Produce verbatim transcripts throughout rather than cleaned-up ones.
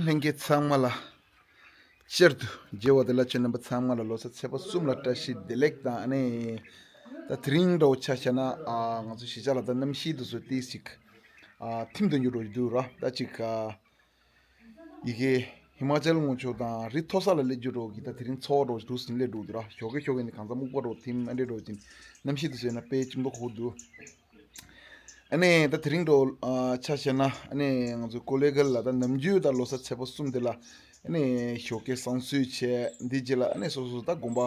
ལྷན་རྒྱས་ཚང་མ་ལ་བསྐྱར་དུ་མཇལ་བ་དེ་ལ་ཁྱེད་རྣམ་པ་ཚང་མ་ལ་ལོ་གསར་ཚེས་པ་གསུམ་ལ་བཀྲ་ཤིས་བདེ་ལེགས་དང་། ཨ་ནི་ད་དེ་རིང་འདྲ་བོ་ཆ་བཞག་ན་ཨ་ང་ཚོ་གཞིས་ཆགས་ལ་ད་གནམ་གཤིས་དེ་ཚོ་ཏིས་ཅིག་ཨ་ཐིམ་དུ་འགྱུར་འགྲོ་གི་འདུག་ར། ད་ཅིག་ཨ་ཡི་གེ་ཧི་མ་ཅལ་ངོས་ཕྱོགས་དང་རི་མཐོ་ས་ལ་སླེབས་རྒྱུ་འདྲ་བོ་གི་ད་དེ་རིང་ཚོར་བ་འདྲ་བོ་ཞིག་འདུག་ཟིན་སླེབས་འགྲོ་གི་འདུག་ར། ཞོགས་ཀས་ཞོགས་ཀས་ནི་གང་ཚ་སྨུག་པ་འདྲ་བོ་ཐིམ། ཨ་འདྲས་འདྲ་བོ་ཅིག་གནམ་གཤིས་དེ་ཚོ་ཡིན་ན་དཔེ་ཅིག་མདོག་ཁ་པོ་འདུག་ཨ་ནི་ད་དེ་རིང་འགྲོ་ཨ་ཆ་བཞག་ན་ཨ་ནི་ང་ཚོའི་ཀོ་ལེ་གལ་ལ་ད་ནམ་རྒྱུན་ད་ལོ་གསར་ཚེས་པ་གསུམ་དེ་ལ་ཨ་ནི་ཞོགས་ཀས་བསང་གསོལ་བྱས། འདི་རྗེས་ལ་ཨ་ནི་སོ་སོ་ད་དགོན་པ་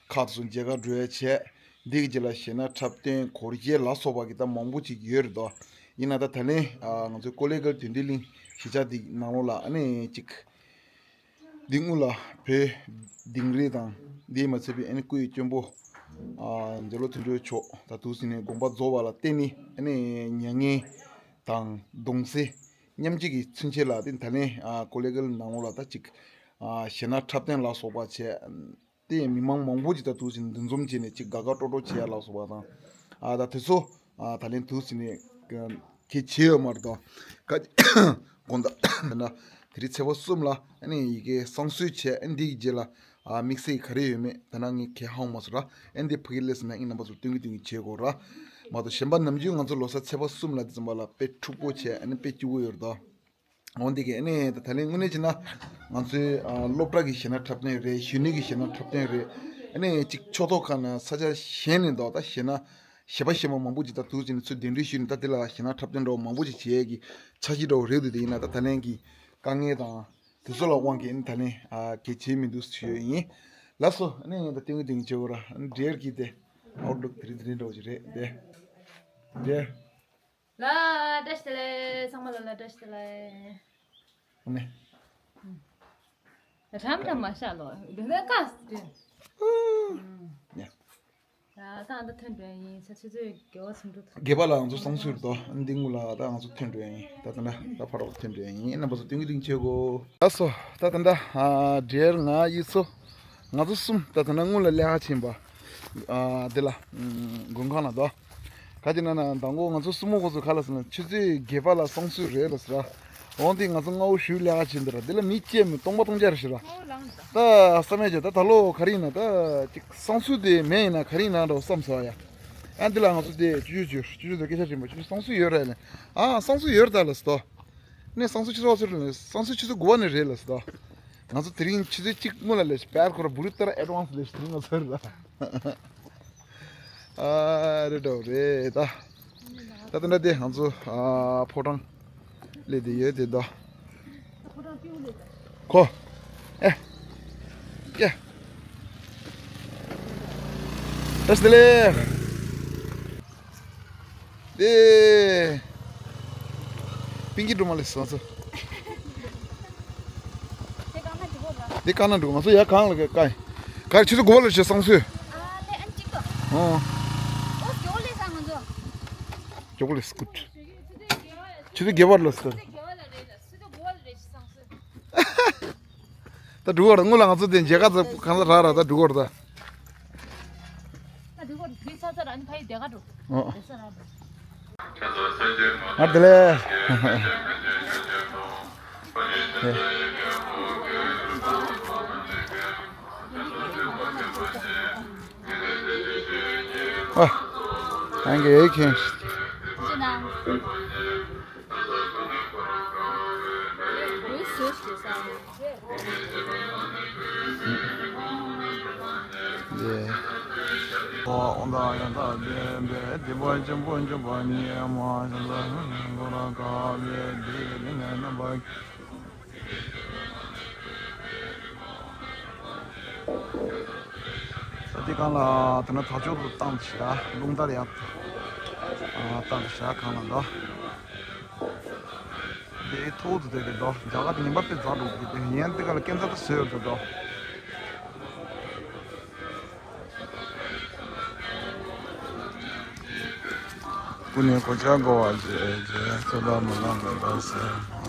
ཁག་ཏུ་མཇལ་ཁ་འགྲོ་ཡ་བྱས། འདི་གི་རྗེས་ལ་གཞས་སྣ་འཁྲབ་སྟོན་སྒོར་གཞས་ལ་སོགས་པ་གི་ད་མང་པོ་ཅིག་ཡོད་རེད་དོ། ཡིན་ན་ད་ད་ལན་ཨ་ང་ཚོའི་ཀོ་ལེ་གལ་དོན་ལྡན་གླིང་གཞིས་ཆགས་འདི་ནང་ལོགས་ལ་ཨ་ནི་ཅིག་འདི་སྔོན་ལ་བོད་དིང་རི་དང་འདིས་མ་ཚད་པའི་ཨ་ནི་སྐུའི་གཅུང་པོ་ཨ་མཛོད་ལོ་དོན་གྲུབ་མཆོག་ད་དུས་ཟིན་ནས་དགོངས་པ་རྫོགས་པ་ལ་བརྟེན་ནས་ཨ་ནི་མྱ་ངན་དང་གདུང་སེམས་མཉམ་སྐྱེད་ཀྱི་མཚོན་བྱེད་ལ་དེ་ད་ལན་ཨ་ཀོ་ལེ་གལ་ནང་ལོགས་ལ་ད་ཅིག་ཨ་གཞས་སྣ་འཁྲབ་སྟོན་ལ་སོགས་པ་བྱས། དེ་མི་མང་མང་པོ་ཅིག་ད་དུས་ཟིན་འདུ་འཛོམས་བྱས་ནས་ཅིག་དགའ་དགའ་སྤྲོ་སྤྲོ་བྱེད་ཡ་ལ་སོགས་པ་དང་། ཨ་ད་དེ་ཚོ་ཨ་ད་ལན་དུས་ཟིན་ནས་གལ་ཆེ་ཡོད་མ་རེད་དོ། ག་དགོང་དག་ད་ན་དེ་རིང་ཚེས་པ་གསུམ་ལ་ཨ་ནི་ཡི་གེ་བསང་གསོལ་བྱས། ཨ་འདི་གི་རྗེས་ལ་ཨ་དམིགས་བསལ་ག་རེ་ཡོད་མེད་ད་ན་ངས་གལ་ཧ་གོ་མ་སོང་ར། ཨ་འདི་ཕ་གི་ལས་ཟིན་ན་ཨིན་རྣམ་པ་ཚོ་སྟོན་གི་སྟོན་གི་བྱེད་དགོས་ར། མ་གཏོགས་གཞན་པ་ནམ་རྒྱུན་ང་ཚོ་ལོ་གསར་ཚེས་པ་གསུམ་ལ་དེ་ཙམ་པ་ལ་དཔེ་འཁྲུག་པོ་བྱས། ཨ་ནི་དཔེ་སྐྱིད་པོ་ཡོད་རེད་དོ། འོན་ཏེ་གི་ཨ་ནི་ད་ད་ལན་དངོས་གནས་བྱས་ན་ང་ཚོའི་ཨ་སློབ་གྲྭ་གི་གཞས་སྣ་འཁྲབ་སྟོན་རེད། གཞོན་ནུ་གི་གཞས་སྣ་འཁྲབ་སྟོན་རེད། ཨ་ནི་ཅིག་ཕྱོགས་གཏོགས་ཁག་ནས་ས་ཆ་གཞན་ནས་འདུག་ད་གཞས་སྣ་གཞས་པ་གཞས་མ་མང་པོ་ཅིག་ད་དུས་ཚོད་ནས་ཚུར་གདན་འདྲེན་ཞུས་ནས་ད་དེ་ལ་གཞས་སྣ་འཁྲབ་སྟོན་འདྲ་བོ་མང་པོ་ཅིག་བྱེད་ཡས་ཀྱི་འཆར་གཞི་འདྲ་བོ་རེད་འདུག་དེ་ཡིན་ན་ད་ད་ལན་གྱི་དཀའ་ངལ་དང་དེ་ཚོ་ལ་དབང་གིས་ཨ་ནི་ད་ལན་ཨ་གལ་ཆེ་མི་འདུག་ཞུ་ཡས་ཡིན། ལགས་སོ། ཨ་ནི་ད་སྟོན་གི་སྟོན་གི་བྱེད་དགོས་ར། ཨ་ནི་འབྲེལ་གྱི་དེ་ཨའུ་ཊི་ལུག་དེ་རིང་དེ་རིང་འདྲ་བོ་ཅིག་རེད་དེ། འབྲེལ། ལ་བཀྲ་ཤིས་བདེ་ལེགས། ཚང་མ་ལ་ལ་བཀྲ་ཤིས་བདེ་ལེགས། ཨ་ནི། ད་ཁྲམ་ཁྲམ་མ་བཞག་ལོ། འདི་ནས་བཀག་སྟེ། ཡ། ད་ད་ད་ཐོན་འགྲོ་ཡིན། ས་ཆུ་ཚོད་བརྒྱད་པ་ཚུན་འགྲོ་ཐུབ། བརྒྱད་པ་ལ་ང་ཚོ་བསང་གསོལ་དོ། འདི་སྔོན་ལ་ད་ང་ཚོ་ཐོན་འགྲོ་ཡིན། ད་ད་ད་ད་ཕར་ཐོན་འགྲོ་ཡིན། རྣམ་པ་ཚོ་སྟོན་གི་སྟོན་གི་བྱེད་དགོས། ལགས་སོ། ད་ད་ད་ཨ་འབྲེལ་ང་ཡི་ཚོ། ང་ཚོ་གསུམ་ད་ད་ན་སྔོན་ལ་ལས་ཀ་ཕྱིན་པ། ཨ་དེ་ལ་ཨུམ་མགོན་ཁང་ལ་དོ། ག་ཅི་ན་ན་མདང་དགོང་ང་ཚོ་སྲུ་མོ་ཁོ་ཚོ་ག་ལ་ཟེར་ན་ཆུ་ཚོད་བརྒྱད་པ་ལ་བསང་གསོལ་རེད་ལ་ཟེར། འོང་དེ་ང་ཚོ་སྔ་བོ་ཞུ་ལས་ཀ་བྱེད་འདི་ར། དེ་ལ་མི་སྐྱེ་མི་སྟོང་པ་སྟོང་རྐྱང་རེད་ཤི་ར། ད་བསམ་ཡས་བྱས་ད་ད་ལོ་ག་རེ་ཡིན་ན་ད་ཅིག་བསང་གསོལ་དེ་མེད་ཡིན་ན་ག་རེ་ཡིན་ན་འགྲོ་བསམ་སོང་ཡ། ཨ་འདི་ལ་ང་ཚོ་དེ་ཅུ་ཅུ་ཅུ་ཅུ་ཅུ་དང་སྐད་ཆ་དྲིས་པ། ཅུ་ཅུ་བསང་གསོལ་ཡོད་རེད་ལ། ཨ་བསང་གསོལ་ཡོད་རེད་ད་ལ་ཟེར་དོ། ནས་བསང་གསོལ་ཆུ་ཚོད་བ་ཚོད་རེད་ལ། བསང་གསོལ་ཆུ་ཚོད་དགུ་པ་ནས་རེད་ལ་ཟེར་དོ། ང་ཚོ་དེ་རིང་ཆུ་ཚོད་གཅིག་སྔོན་ལ་ལས་ཤི་བར་ཁོ་ར་བུ་རི་ཏར་ཨེ་ཌི་ཝན་སི་ལས་ཤི་དེ་རིང་ང་ཚོ་རེད་ད། ཨ་རེད་འགྲོ་རེད་ད། ད་ལྟ་འདྲ་དེ་ང་ཚོ་ཨ་ཕོ་བྲང་སླེབས་དེ་ཡོད་དེ་ད། ཁོ། ཨེ། ཀྱེ། བཀྲ་ཤིས་བདེ་ལེགས། དེ། པིང་ཀི་སྒྲོལ་མ་ལས་བསང་གསོལ། དེ་གང་ན་འགྲོ་གོ་ར། དེ་གང་ན་འགྲོ་གོ། ང་ཚོ་ཡར་གང་ལ་ག་ག་ཆུ་ཚོད་དགུ་པ་ལ་བྱེད་བསང་གསོལ། ཨ་ལེ་ཨན་ཅིག་ཏོ། ཨོ། ཨོ་མགྱོགས་ལས་བསང་ང་ཚོ། མགྱོགས་ལས་སྐུད། ཆུ་ཚོད་བརྒྱད་པ་ལ་ཟེར། ཆུ་ཚོད་བརྒྱད་པ་ལ་རེད་ལ། ཆུ་ཚོད་དགུ་པ་ལ་རེད་བསང་གསོལ། ད་འགྲོ་གོ་ར། སྔོན་ལ་ང་ཚོ་དེ་མཇལ་ཁ་ཚ་གང་ས་རག་ར། ད་འགྲོ་གོ་ར་ད། ད་འགྲོ་གོ་ར། དེ་ཚ་ཚ་ར་ཨ་ནི་ཕ་ཡི་དེ་ག་འགྲོ། ཨོ། དེ་ས་ར་འགྲོ། ང་དེ་ལས། ཨ། ཨང་གེ་ཁེན། ས་དེ་གང་ལ་དེ་ན་ཐག་ཆོད་དུ་བཏང་ཞག་རླུང་རྟ་ཡག་བཏང་ཞག་གང་ལ་འདུག་དེའི་ཐོག་ཏུ་དེ་གི་འདུག་རྒྱ་གར་དེ་ཉིན་པ་དཔེ་འཛག་འགྲོ་གི་དེ་ཡན་དེ་ག་ལ་སྐྱེ་འཛག་ཏུ་བཟོས་ཡོད་དོ། ཀུན་ནས་གོ་ཆ་བགོ་བ་བྱས་རྗེས་ཚོད་ལྟ་མི་ལང་མེད་པ་ཟེར།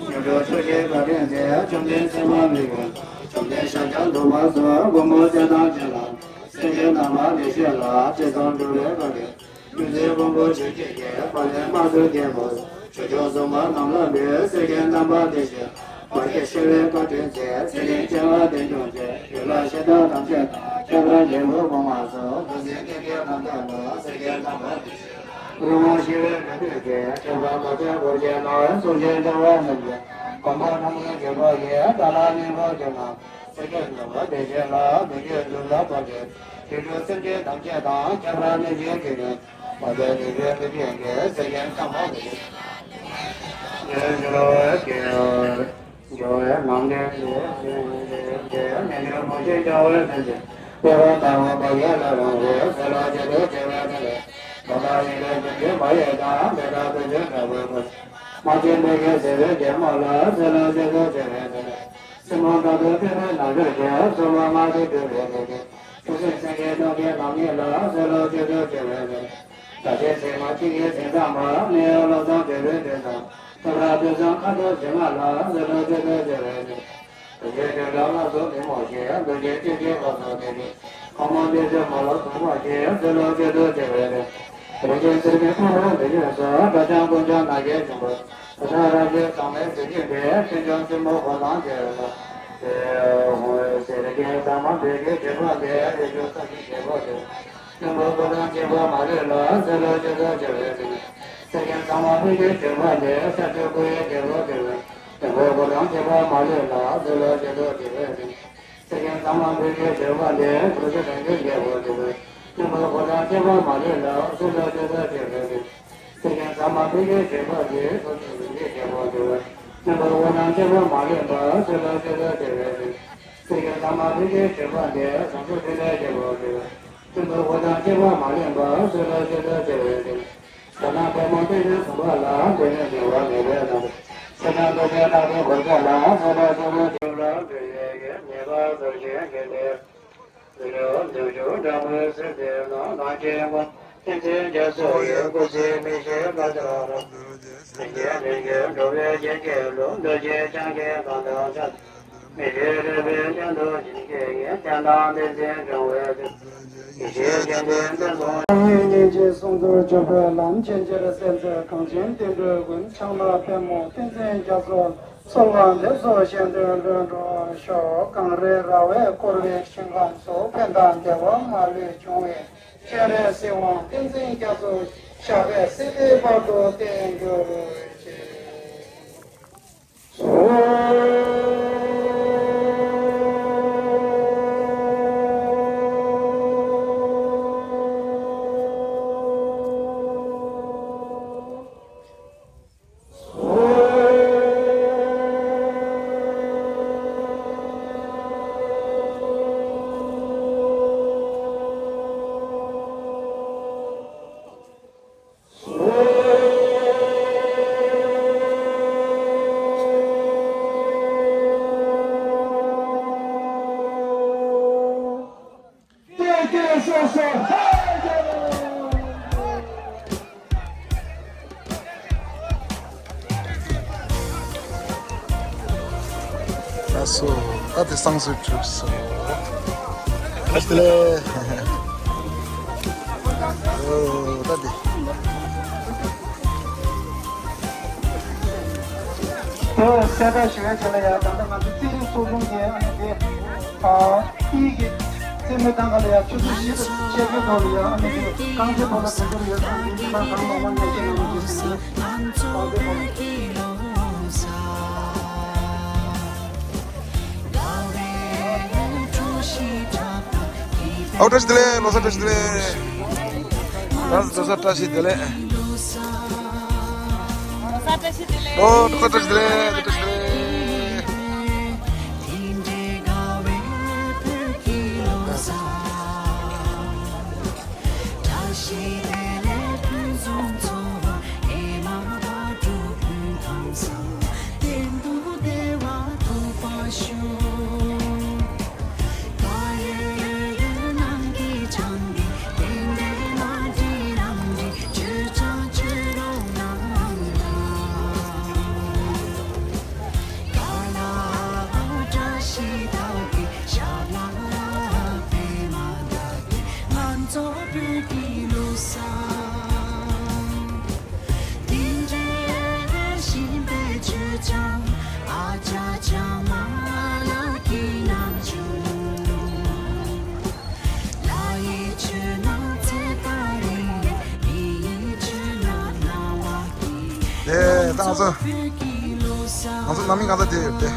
མྱུར་འགྲོ་ཆོས་ཀྱི་བཀའ་དྲིན་ཆེ། བཅོམ་ལྡན་སེམས་དཔའ་མི་ཡི། བཅོམ་ལྡན་ཤཱཀྱ་ཐུབ་པ་སོགས། མགོན་པོ་སྤྱན་དང་བཅས་ལ། སེམས་ཅན་རྣམས་ལ་བདེ་གཤེགས་ལ། ཐེ་ཚོམ་སྒྲུབ་པའི་བཀའ་དྲིན། ཀུན་གཟིགས་མགོན་པོ་ཆོས་ཀྱི་རྒྱལ། དཔལ་ལྡན་དམག་གི་རྒྱལ་པོ། ཆོས་སྐྱོང་སྲུང་མ་རྣམས་ལ་འབུལ། སེམས་ཅན་རྣམས་ལ་བདེ་གཤེགས། བར་ཆད་ཞི་བའི་བཀའ་དྲིན་ཆེ། ཚེ་རིང་བྱ་བ་དོན་འབྱུང་ཆེ། ཡུལ་ལྷ་གཞི་བདག་ཐམས་ཅད་དང་། ཁྱད་པར་རྒྱལ་པོ་གོང་མ་སོགས། འདུ་འཛི་སྡིག་སྒྲིབ་རྣམ་དག་ལ། སེམས་ཅན་རྣམས་ལ་བདེ་གཤེགས། རི་བོང་ཞི་བའི་མི་འདོད་ཅན། ཁྱབ་བདག་མ་བྱེད་འཁོར་བཅས་ནོར། གསུང་ཆེན་དྲི་བ་རྣམས་ཀྱི། མགོན་པོ་རྣམ་ལྔའི་རྒྱལ་པོ་ཡི། ཏཱ་ལ་གཉན་པོ་ཆེ་རྣམས། སེམས་ཅན་རྣམས་ལ་བདེ་གཤེགས་ལ། མི་བསྐྱོད་གདུལ་བྱ་ཐམས་ཅད། སྲིད་པའི་སེམས་ཅན་ཐམས་ཅད་དང་། ཁྱབ་བདག་གནོད་སྦྱིན་གྱི་ནི། མ་བྱེད་ནུས་པའི་མི་བསྐྱོད་ཅན། སེམས་ཅན་ཚང་མ་བདེ་གཤེགས། འགྲོ་བའི་ནང་དོན་ལས། ཉན་ཐོས་མོ་ཤེས་བྱ་བའི་སེམས་ཅན། དཔེ་བ་ལྟ་བུ་མ་ཡལ་ལ་རང་རེ། ཟེར་ལ་བྱེད་དུ་བྱེད་པའི་དེ་ལས། མ་བཏང་ཡིན་ལས་བྱེད་ཀྱི་མ་ཡལ་དང་། མེ་དང་དུ་ཆེན་དྲག་པོའི་ཁུར། མ་བྱེད་མི་དགེ་ཟེར་བའི་རྒྱལ་མོ་ལ། ཟེར་ལ་བྱེད་དུ་བྱེད་པའི་དེ་ལས། སྲིན་མོ་དང་དུ་སྤེལ་བའི་ནང་ཆོས་ཀྱི། སོལ་བ་མངར་དུ་སྤྲུལ་པའི་དེ་ལས། ཐུགས་སྲས་སེང་གེ་གདོང་གི་ནག་ཉེས་ལ། ཟེར་ལ་བྱེད་དུ་བྱེད་པའི་དེ་ལས། ད་ཆེན་སྲིན་མོ་གཅིག་གི་སྲིན་ཚང་མ། མི་ཡི་བློ་བཟང་དོལ་པོའི་དོན་དང་། ཐབས་ར་དུས་བཟང་ཁ་དོག་ཞི་མ་ལ། ཟེར་ལ་བྱེད་དུ་བྱེད་པའི་དེ་ལས། དོལ་རྒྱལ་དོན་དང་ལྷ་སོགས་མི་རྨོངས་ཤིང་། རྡོ་རྗེ་སྤྱན་གྱི་ལྷ་སོགས་དེ་ནི། ཁོང་མོ་འདི་ཚོ་མ་ལ་སོགས་མ་ཞེས། ཟེར་ལ་བྱེད་དུ་བྱེད་པའི་དེ། རིན་ཆེན་གསེར་གྱི་ཕུང་པོ་འདི་ཉིད་སོགས། སྒྲ་བྱང་ཀུན་བྱང་ནག་གི་འབྱུང་པོ། ད་ལྟ་རབ་བྱུང་ཚང་མའི་གཟི་བརྗིད་པའི། ཁྱོད་ཅག་སྲིན་མོ་ཕོ་བྲང་དེར་ལ། དེ་ཧོ་སེར་སྐྱའི་ཟ་མ་འབོད་ཀྱི་དྲེགས་པ་ལས། རིགས་དྲུག་ས་གཞི་རྒྱལ་པོ་དེ། བློན་པོ་ཕོ་བྲང་སྐྱེས་པ་མ་ལུས་ལ། ཟེར་ལ་བྱེད་དུ་བྱེད་པའི་དེ། སེར་སྐྱ་ཚང་མ་ཕུད་ཀྱི་དྲེགས་པ་ལས། ས་བཅུ་དགུ་ཡི་རྒྱལ་པོ་དེ། བློན་པོ་ཕོ་བྲང་སྐྱེས་པ་མ་ལུས་ལ། ཟེར་ལ་བྱེད་དུ་བྱེད་པའི་དེ། སེར་སྐྱ་ཚང་མ་ཕུད་ཀྱི་དྲེགས་པ་ལས། གྲུ་བཞི་ལྡན་གྱི་རྒྱལ་པོ་དེ། བློན་པོ་ཕོ་བྲང་སྐྱེས་པ་མ་ལུས་ལ། ཟེར་ལ་བྱེད་དུ་བྱེད་པའི་དེ། སེར་སྐྱ་ཚང་མ་ཕུད་ཀྱི་དྲེགས་པ་ལས། གྲུ་བཞི་ལྡན་གྱི་རྒྱལ་པོ་དེ། བློན་པོ་ཕོ་བྲང་སྐྱེས་པ་མ་ལུས་ལ། ཟེར་ལ་བྱེད་དུ་བྱེད་པའི་དེ། སེར་སྐྱ་ཚང་མ་ཕུད་ཀྱི་དྲེགས་པ་ལས། ཟངས་གསེར་ཕྲེང་བའི་རྒྱལ་པོ་དེ། བློན་པོ་ཕོ་བྲང་སྐྱེས་པ་མ་ལུས་པ། ཟེར་ལ་བྱེད་དུ་བྱེད་པའི་དེ། ཟ་མ་ཕོ་མོ་སྟོན་ནས་གསུངས་པ་ལ། འདི་ནི་ཉེ་བར་མེད་པའི་ནང་། ས་དང་རྡོ་རྗེ་ལྷ་དང་འཁོར་བཅས་ལ། ཟེར་ལ་བྱེད་དུ་བྱེད་པའི་དེ། ཉེས་པ་གསུམ་ཞིག་གི་ལས། འདི་ནི་འདི་ཞུ་དྲག་པོའི་སྲིད་དེ་ན། གང་ཞིག་མགོན་བསྟན་འཛིན་རྒྱ་མཚོ་ཡི། སྐུ་ཚེ་མི་ཤིགས་ལ་སྦྱར་རོ། སེམས་ཅན་ལས་ཀྱི་འགྲོ་བའི་རྒྱན་གྱི་གླུ། རྡོ་རྗེ་འཆང་གི་གང་དག་ཕྱག། མི་ཤིགས་རོལ་པའི་གདན་དུ་བྱིན་གྱིས་བརླབ། བསྟན་དང་བདེན་ཚིག་འབྱུང་བའི་ཚུལ། ཡེ་ཤེས་ཀྱི་གདན་དུ་སོང་། ཉིན་གཅིག་གསུང་དུ་འཇུག་པའི་ལམ། ཆེན་ཆེར་གསན་མཛད་གངས་ཅན་བསྟན་འགྲོའི་མགོན། ཕྱག་ན་པདྨོ་བསྟན་འཛིན་རྒྱ་མཚོ། གསོལ་བ་འདེབས་སོ་གཞན་དོན་ལྷུན་གྲུབ་ཤོག། གངས་རི་ར་བས་བསྐོར་བའི་ཞིང་ཁམས་སུ། ཕན་དང་བདེ་བ་མ་ལུས་འབྱུང་བའི། སྤྱན་རས་གཟིགས་དབང་བསྟན་འཛིན་རྒྱ་མཚོ། ཞབས་པད་སྲིད་མཐའི་བར་དུ་བརྟན་གྱུར་ཅིག། ལགས་སོ། ད་དེ་བསང་གསོལ་གྲུབ་སོང་། བཀྲ་ཤིས་བདེ་ལེགས། ཨོ་ད་དེ། དེ་གསལ་བསྒྲགས་ཞུ་བའི་ཆེད་ལ་ཡང་ད་ལྟ་ང་ཚོ་རྩེད་རིགས་ཚོགས་ཆུང་གི་ཨ་ནི་དེ་ཨ་གཉིས་ཀྱི་རྩེད་མོའི་སྟངས་ཁ་ལ་ཡང་ཆུ་ཚོད་བཞི་དང་ཕྱེད་ཀའི་ཐོག་ལ་ཡང་ཨ་ནི་དེ་རྐང་རྩེད་སྤོ་ལོ་འགྲོ་འདོད་ཡོད་ཙང་དེ་གང་གང་མང་མང་མཉམ་ཞུགས་གནང་རོགས་ཞེས་ཞུ་ཡིན། རྐང་རྩེད་སྤོ་ལོ། ཨོ་བཀྲ་ཤིས་བདེ་ལེགས། ལོ་གསར་བཀྲ་ཤིས་བདེ་ལེགས། ལོ་གསར་བཀྲ་ཤིས་བདེ་ལེགས། ལོ་བཀྲ་ཤིས་བདེ་ལེགས། ལོ་བཀྲ་ཤིས་བདེ་ལེགས། ལོ་བཀྲ་ཤིས་བདེ་ལེགས། ང་ཚོ་ང་ཚོ་ནང་མི་གང་ཚ་དེ་ཡོད་དེ།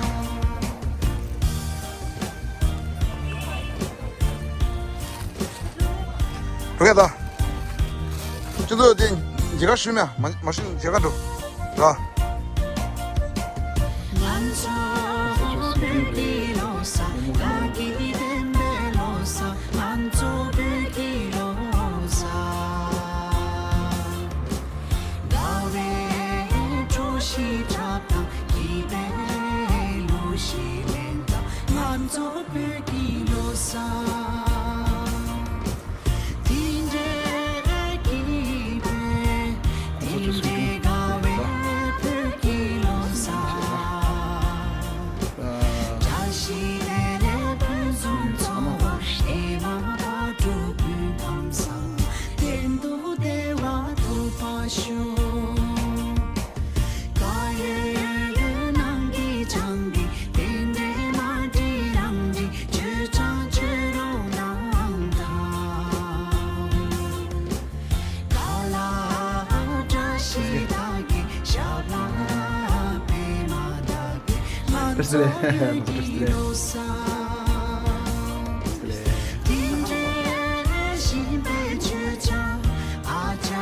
རོ་ཀེ་ད། ཁྱོད་ཚོ་དེ་མཇལ་ཁ་ཞུས་མེད། མ་མ་ཞུས་མཇལ་ཁ་འགྲོ། ར།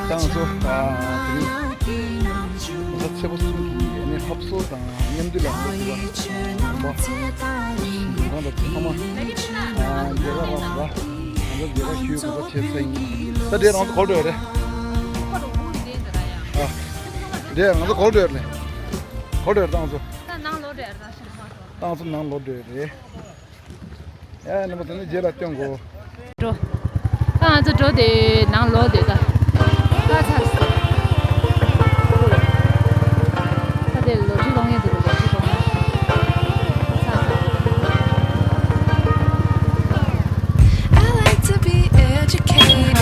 ཏང་སོ་ཨ་དེ་རིང་ཚེ་པོ་གསུམ་གྱི་ནས་ཧབ་སོ་དང་མཉམ་འདུས་ལ་འགོ་ཚུགས་པ་ཨ་ཡ་ལ་ལ་ལ། ང་ཚོ་རྒྱལ་ཁ་ཞུ་ག་ཚོད་བྱས་ཚར་ཡིན། ད་དེ་རང་ཚོ་གོ་འགྲོ་ཡ་རེད། ཨ་དེ་ང་ཚོ་གོ་འགྲོ་ཡ་རེད། གོ་འགྲོ་ཡ་རེད། ཏང་ཚོ། ཏང་ཚོ་ནང་ལོག་འགྲོ་ཡ་རེད། ཡ་ནི་མ་ཚོ་ནི་རྗེས་ལ་སྟོན་གོ། འགྲོ། ད་ང་ཚོ་འགྲོ་དེ་ནང་ལོག་དེ་ད། ད་ཚར་སོང་། ད་དེ་ལོ་ཁྲི་ལོང་ཡེ་འདུག་ལོ་ཁྲི་ལོང་ཡེ། ཚར་སོང་། I like to be educated,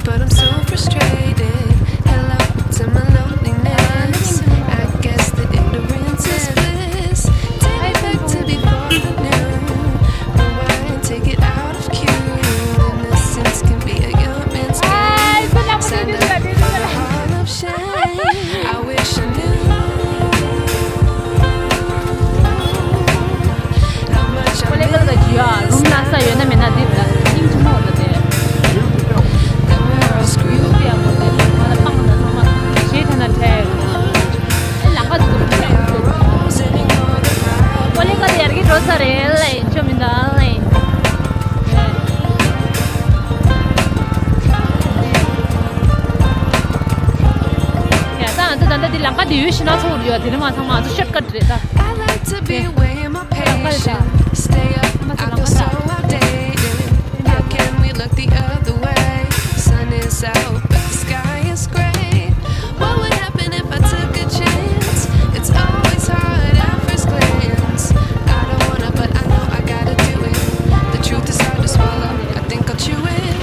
but I'm so frustrated. Hello to my loneliness. I guess that ignorance is bliss. Take me back to before the new. Rewind, take it out of cue. Innocence can be a young man's game. Send up the hall of shame. I wish I knew. ཀོ་ལེ་ཀལ་ག་ཇུ་ཡ་རུམ་ན་ས་ཡོད་ན་མེད་ན་འདི་ལ་སྙིང་རྗེ་མོ་ལ་དེ། ཡུ་ཡ་མོ་དེ་ང་ལ་སྤང་ན་ཚང་མ་ཞེས་ཐ་ན་ཁྲལ། ཨེ་ལང་ཀ་ཟུག་གི་ཀོ་ལེ་ཀལ་ཡར་གི་འགྲོ་ས་རེད་ལེ་ཆོ་མི་འདུག་ལེ། ཡ་ད་ང་ཚོ་ད་ལྟ་འདི་ལང་ཀ་དེ་ཡུལ་ཕྱི་ནང་ཚོགས་ཡོད་དེ་ནི་མ་ཚང་མ་ང་ཚོ་ཤོར་ཀ་རེད་ད། I like to be away in my patience. Stay up, I feel so outdated. How can we look the other way? Sun is out, but the sky is gray. What would happen if I took a chance? It's always hard at first glance. I don't wanna, but I know I gotta do it. The truth is hard to swallow. I think I'll chew it.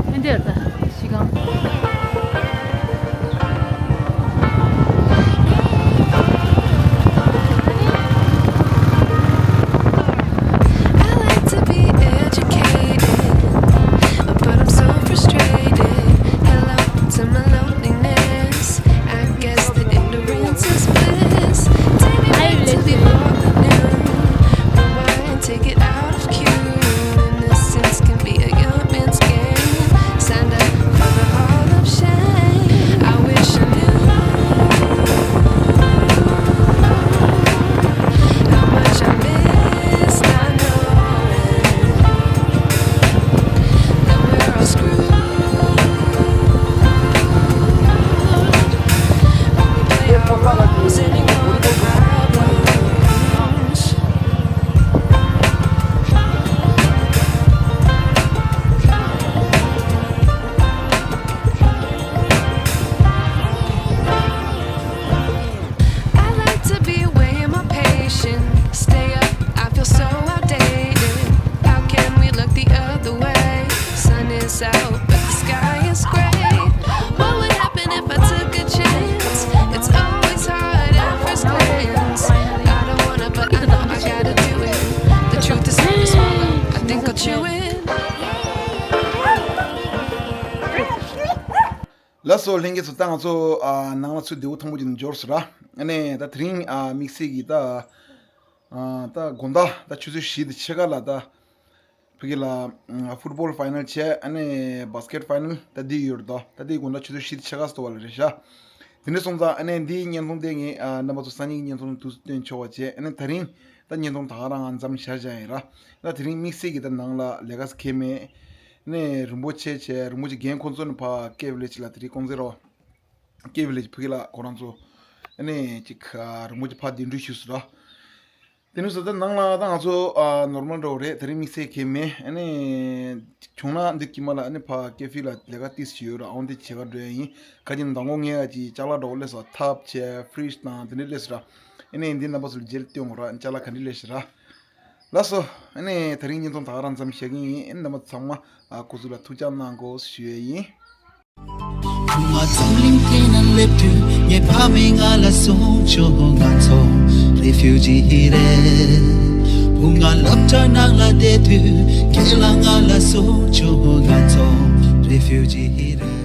ཕན་བདེ་ཡོད་ད་ཤི་གང་། I like to be educated, but I'm so frustrated. Hello to my loneliness. I guess that ignorance is bliss. Take me out, but the sky is gray. What would happen if I took a chance? It's always hard at first glance. I don't wanna, but I know I gotta do it. The truth is hard to swallow. I think I'll chew it. ལགས་སོ། ལྷན་རྒྱས་ཚོ། ད་ང་ཚོ་ཨ་ནང་ལ་ཚུར་བདེ་པོ་ཐོན་པོ་ཅིག་འབྱོར་སོང་ར། ཨ་ནི་ད་དེ་རིང་ཨ་དམིགས་བསལ་གྱི་ད་ཨ་ད་དགོང་དག་ད་ཆུ་ཚོད་བཞི་དང་ཕྱེད་ཀ་ལ་ད་ཕ་གི་ལ་ཨ་ཕུཊ་བོལ་ཕའི་ནལ་བྱས། ཨ་ནི་བྷ་སི་ཀེཊ་ཕའི་ནལ་ད་འདི་ཡོད་རེད་དོ། ད་འདི་དགོང་དག་ཆུ་ཚོད་བཞི་དང་ཕྱེད་ཀ་ཙམ་ལ་རེད་ཤག་དེ་འདྲ་སོང་ཙང་ཨ་ནི་འདིའི་བརྙན་ཐུང་དེ་ངས་ཨ་རྣམ་པ་ཚོ་སང་ཉིན་གྱི་བརྙན་ཐུང་ལ་ཐུགས་སུ་སྟོན་ཆོག་པ་བྱས། ཨ་ནི་ད་རིང་ད་བརྙན་ཐུང་ད་ག་རང་ང་མཚམས་བཞག་བཞག་ཡིན་ར། ད་དེ་རིང་དམིགས་བསལ་གྱི་ད་ནང་ལ་ལས་ཀ་གང་ཡང་མེད། ཨ་ནི་རིན་པོ་ཆེ་བྱས། རིན་པོ་ཆེ་རྒན་ཁོང་ཚོ་ནི་ཕ་ཀེ་བི་ལེ་ཇི་ལ་དེ་རིང་ཁོང་ཚོ་རོ། ཀེ་བི་ལེ་ཇི་ཕ་གི་ལ་ཁོ་རང་ཚོ་ཨ་ནི་ཅིག་ཨ་རིན་པོ་ཆེ་ཕར་གདན་འདྲེན་ཞུས་སོང་ར། དེ་ནས་སོ་ད་ནང་ལ་ད་ང་ཚོ་ཨ་ནོར་མལ་འདྲ་བོ་རེད། དེ་རིང་དམིགས་བསལ་གང་ཡང་མེད། ཨ་ནི་བྱུང་ན་འདི་དཀྱིལ་མ་ལ་ཨ་ནི་ཕ་ཀེ་ཧྥེ་ལ་ལས་ཀ་ཏོག་ཙམ་ཡོད་ར། ཨོང་དེ་བྱེད་ག་འགྲོ་ཡ་ཡིན། ག་ཅིག་མདང་དགོང་ངས་ཡ་ཅིག་ཅ་ལག་འདྲ་བོ་སླེབས་སོང་། ཐབ་བྱས། ཕི་རིཇ་དང་དེ་འདྲ་སླེབས་སོང་ར། ཨ་ནི་འདི་རྣམ་པ་ཚོ་ལ་མཇལ་སྟོན་དགོས་ར། ཅ་ལག་ག་འདྲ་སླེབས་སོང་ར། ལགས་སོ། ཨ་ནི་དེ་རིང་བརྙན་ཐུང་ད་ག་རང་མཚམས་བཞག་གི་ཡིན། ཨ་ནི་རྣམ་པ་ཚང་མ་ཨ་སྐུ་གཟུགས་ལ་ཐུགས་ཅག་གནང་དགོས་ཞུ་ཡ་ཡིན། བུ་ང་འཛམ་གླིང་སྟེང་ན་སླེབས་དུས་ངའི་ཕ་མས་ང་ལ་གསུངས་བྱུང་། ང་ཚོ་རེ་ཕིའུ་ཇི་རེད། བུ་ང་སློབ་གྲྭ་ནང་ལ་བསྡད་དུས་རྒན་ལགས་ང་ལ་གསུངས་བྱུང་། ང་ཚོ་རེ་ཕིའུ་ཇི་རེད།